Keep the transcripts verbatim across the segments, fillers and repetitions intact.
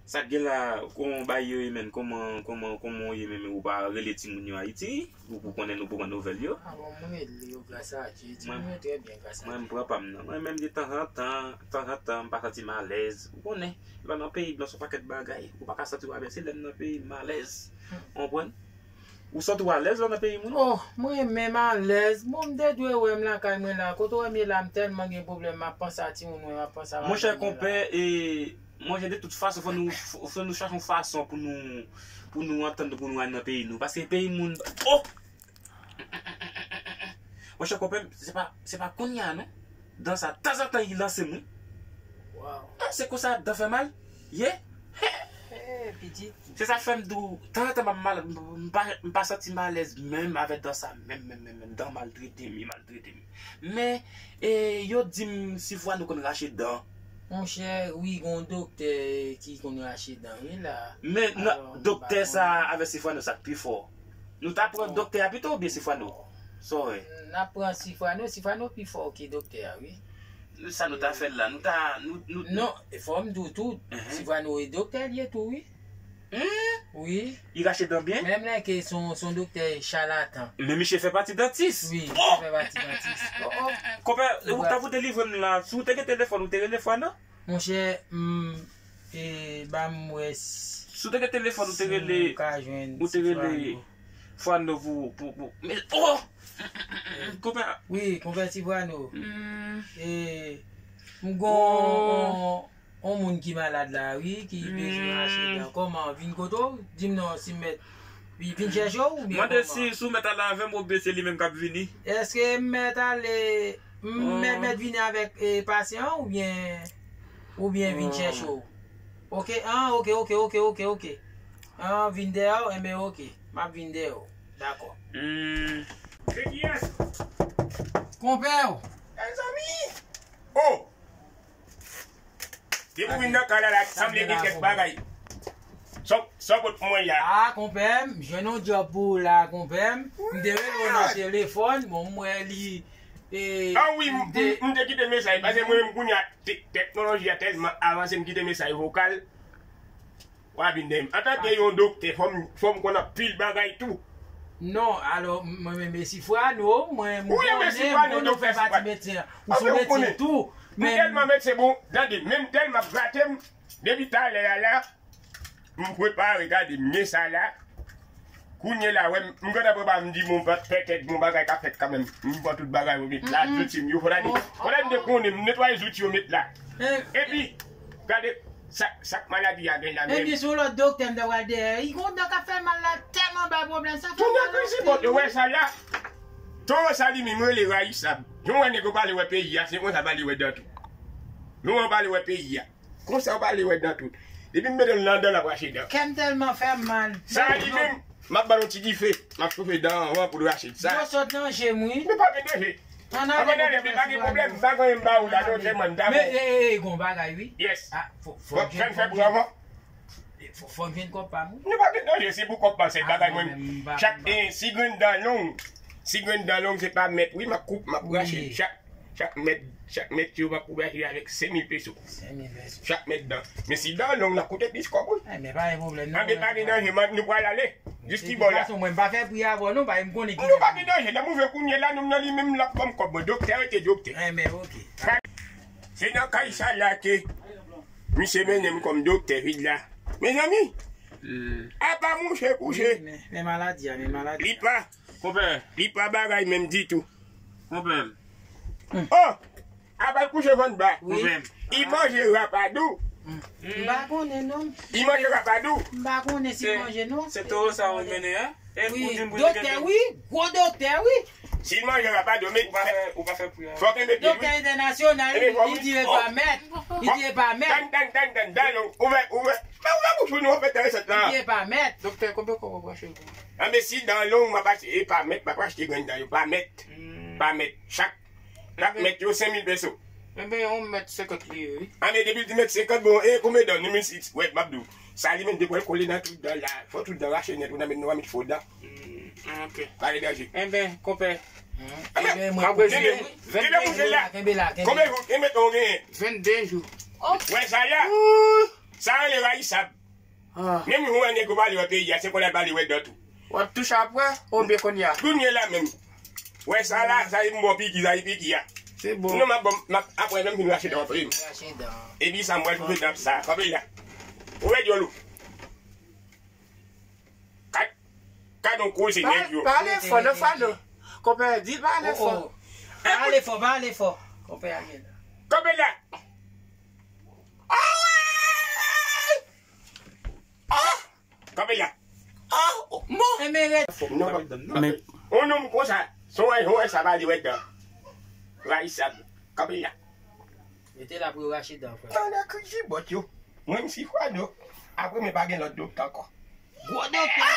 Sa k gen la, kòman bagay yo ye, menm? Kòman, kòman, kòman w ye, menm? Ou pa rele timoun yo Ayiti? Ou, ou konnen nou pran nouvèl yo? Ah bon, mwen rele yo, gras a Dye. Timoun yo trè byen, gras a Dye. Mwen, m pran pa m nan. Mwen menm, de tanzantan, tanzantan, m pa santi m alèz. Ou konnen, lè w nan peyi blan, se yon pakèt bagay. Ou pa ka santi w alèz, se lè m nan peyi m alèz. Ou konprann? Ou santi w alèz lè w nan peyi moun? Oh, mwen menm alèz. Bon, m te dwe wè m lakay mwen la. Kote w wè m ye la, m tèlman gen pwoblèm, m ap panse a timoun mwen, m ap panse a mari mwen la. Monchè, konpè, e, monchè, de tout fason, fò nou, fò nou chache yon fason pou nou, pou nou antann nou, pou nou al nan peyi nou. Paske peyi moun, oh! Monchè, konpè, se pa, se pa kounye a, non. Dan sa, tanzantan, li lanse m, wi. Waw. Ah, se konsa dan fè mal ye. Eh, pitit. Se sa fè m di w, tanzantan m ap mal, m, m pa, m pa santi m alèz menm avèk dan sa, menm, menm, menm, menm. Dan maltrete m, li maltrete m. Men, e, yo di m Sifwano konn rache dan. Monchè, wi, gen yon doktè ki konn rache dan, wi, la. Men, nan, doktè sa avèk Sifwano, sa k pi fò? Nou ta pran doktè a pito oubyen Sifwano? Sa w wè? N ap pran Sifwano, Sifwano pi fò ke doktè a, wi. Sa nou ta fè la, nou ta, nou, nou... Non, e fò m di w tou, Sifwano e doktè li ye tou, wi. Hmm? Wi. Li rache dan byen? Menm lè ke se yon, se yon doktè chalatan. Men misye fè pati dantis. Wi, misye fè pati dantis. Oh, oh. Konpè, ou ta pou delivre m la. Si w te gen telefòn, ou te rele Fwano? Monchè, m, e, ban m wè si, si w te gen telefòn, ou te rele, ou te rele Fwano pou, pou, pou, men, oh! Konpè. Wi, konpè Sifwano. Hmm. E, m gon, on, on moun ki malad la, wi, ki bezwen achte dan. Kòman, vin kote w? Di m non, si m mèt, wi, vin chèche w, oubyen kòman? Mande si, si w mèt ale avè m, oubyen se li menm k ap vini. Èske m mèt ale M mèt, mèt vini avèk, e, pasyan an oubyen, oubyen vin chèche w? Oke, an, oke, oke, oke, oke, oke. An, vin dèyè w, enben, oke. M ap vin dèyè w. Dakò. Hmm. Se kiyès? Konpè w. Mezanmi! Oh! Depi w vin nan kay la, la sanble gen kèk bagay. Sa w, sa w pot pou mwen la? Ah, konpè m, jwenn yon djòb pou ou la, konpè m. M te rele w nan telefòn, bon, m wè li, e, ah wi, m, m te, m te kite mesaj, paske mwen menm kounye a, te-, teknoloji a tèlman avanse, m kite mesaj vokal. W a vin dèyè m. Antanke yon doktè, fò m, fò m konn anpil bagay tou. Non, alò, m-, mwen menm, e Sifwano, mwen, m konnen, m konnen w fè pati medsen an. Ou se medsen tou, men m tèlman medsen, bon, tande, men m tèlman grate m, depi talè a la, m prepare, gade, m gen sa la. Kounye la, wè, m, m gentan prepare, m di, bon, pètèt, bon, bagay ka fèt kanmenm. M pran tout bagay yo met la, zouti m yo, fò gade, fò gade, m te konnen, m netwaye zouti yo met la. Epi, gade, sa, sa k maladi a gen la menm. Ebyen, se yon lòt doktè m ta pral dèyè. Li gon dan k ap fè mal la, tèlman bay pwoblèm, sa fè mal anpil, wi. Yo wè sa la. Toro sa li menm rele rayisab. Jan w wè nèg yo pale wè peyi a, se konsa pale wè dan tou. Jan w pale wè peyi a. Konsa w pale wè dan tou. Depi m mete l nan dan, l ap rache dan. Kè m tèlman fè m mal. Sa li menm, m ap ba l yon ti dife. M ap chofe dan an pou l rache sa. Dlo sot nan je m, wi. Men pa gen danje. Ann ale, ann ale, men pa gen pwoblèm. M pa gen anyen m ba ou la, non, sèlman m ta bon. Men, e, e, e, gon bagay, wi. Yes. Ah, fò, fò m jwenn, fò m jwenn. Fò, fò m jwenn kòb pa m, wi. Nou pa gen danje, se pou kòb pa m, se bagay mwen. Chak, e, si grenn dan long, si grenn dan long, se pa mèt, wi, m ap koup, m ap rache. Chak, chak mèt, chak mèt yo m ap rache avèk senk mil peso. Senk mil peso. Chak mèt dan. Men si dan long, l ap koute plis kòb, wi. Ay, men pa gen pwoblèm, non. Anben, pa gen danje, man, nou pral ale. Jis ki bò la. De tout fason, mwen m pa fè pri avè w, non, paske m konnen ki... Nou pa gen danje, lè m ouvè kounye la, nou nan li menm l ap ban m kòb, mwen, doktè rete doktè. Enben, oke. Se nan kay sa la ke misye mennen m kòm doktè vil la. Mezanmi, apa mouche kouche. Men, men maladi a, men maladi a. Li pa, konpè, li pa bagay menm ditou. Konpè m. Oh! Apa l kouche vant ba. Wi. Konpè m. Li manje rapadou. M pa konnen non. Li manje rapadou. M pa konnen si l manje non. Se toro sa ou mennen an? Wi, doktè, wi, gwo doktè, wi. Si l manje rapadou, men ou pa fè, ou pa fè pri a. Fòk e mete, wi. Doktè entènasyonal, li di e pa mèt. Li di e pa mèt. Tann, tann, tann, tann, tann, ouvè, ouvè. Men ouvè bouch ou non, fè tèresant la. Li di e pa mèt. Doktè, konbyen kòb w ap rache l pou mwen? Anben si dan long, m ap achte, e pa mèt, m ap achte grenn dan yo, pa mèt. Hmm. Pa mèt. Chak Chak mèt yo senk mil peso. Enben, yon mèt senkant li ye, wi. Anben, depi l di mèt senkant, bon, e konbyen dan? Ni mil sis, wè, m ap di w. Sa li menm, depi w kole nan tout dan la, fò tout dan rache nèt, ou nan met, nou va met fo dan. Hmm, ok. Pa gen danje. Enben, konpè. Enben, mwen, kenbe, kenbe kouche la. Kenbe la, kenbe la. Konbyen jou? Konbyen tan w genyen? Vennde jou. Wè sa la? Ooh. Sa rele rayisab. Menm jan w wè nèg yo pale wè peyi a, se konn al pale wè dòt ou. W ap touche apre, oubyen kounye a? Kounye la menm. Wè sa la, sa e m ba w piki, sa e piki a. Se bon. Non, m ap, m ap, apre menm fin rache dan w ap ri m. Epi sa m pral pran dan sa, kanpe la. Ou wè dyòl ou. Kat, kat yon koze nèg yo. Pale fò, non, Fado. Konpè, di pale fò. Pale fò, pale fò. Konpè a gen la. Kanpe la. Kanpe la. Enben ret. Non, men yon nonm konsa, se w wè, se w wè sa pale wè dan. Rayisab. Kanpe la. Mete la pou yo rache dan, frè. Tande kri jibòt yo. Mwen, m si Fado. Apre, men pa gen lòt doktè ankò. Gwo doktè.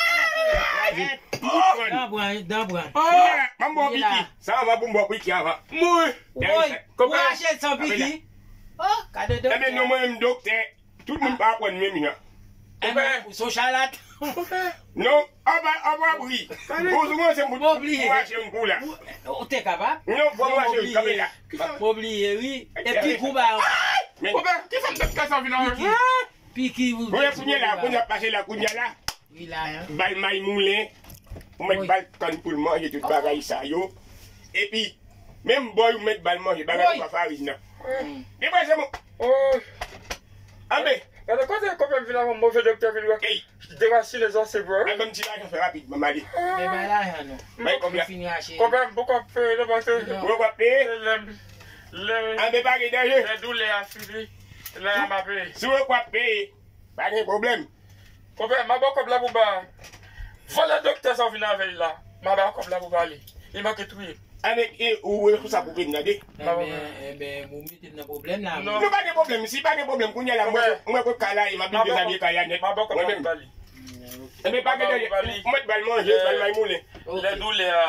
Dan pran, dan pran. M ap ba w piki. Sa anvan pou m ba w piki anvan. Mwen. Woy, pou rache san piki. Oh, ka dodo. Enben, non, mwen, m doktè. Tout moun pa aprann menm jan. Enben, ou se yon chalatan. Non, apa, apa pri. Bon, sou mwen se moun pou mache m pou la. Ou te kapab? Non, pou mache m kanpe la. M obliye, wi. E piki ou ba yo. Konpè, ki fè m tèt kase anvi nan men? Piki ou. Kounye la, kounye ap pase la, kounye la. Wi la. Bal may moulen. Ou mèt bal kann pou l manje tout bagay sa yo. Epi, menm bòy ou mèt bal manje, bagay ou pa farin nan. Deprese mwen. Anbe. Gade kote konpè m vin avè yon move doktè vin wè. Derasine zanse, bro. Mwen ban m ti lajan fè rapid, ban m ale. Men bay lajan non. Bay kòb la. Fini rache. Konpè m poko ap peye non, paske. Ou wè w ap peye? Lè, lè, anbe pa gen danje. Lè doulè a fini, lè a m a peye. Si w wè w ap peye, pa gen pwoblèm. Konpè, m a ba w kòb la pou ba. Vòlè doktè sa w vin avè l la. M a ba w kòb la pou ba li. Li manke touye m. Avèk e ou wè pou sa pou vin tande. Enben, enben, ou mete m nan pwoblèm la. Non, pa gen pwoblèm. Si pa gen pwoblèm, kounye a la, mwen, mwen, mwen, kay la, e m ap vin dezabye kay la nèt. Mwen menm. Enben, pa gen danje. Ou mèt bal manje, bal may moulen. Lè doulè a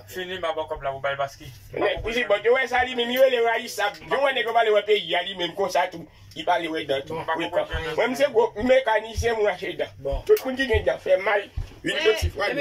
fini, m a ba w kòb la pou ba l paske. Nèg, ou si bòt yo wè sa li menm, li rele rayisab. Yo wè nèg yo pale wè peyi a li menm konsa tou. Li pale wè dan tou. Mwen, m se gwo mekanisyen, m rache dan. Tout moun ki gen dan fè mal. Vin soti fwa.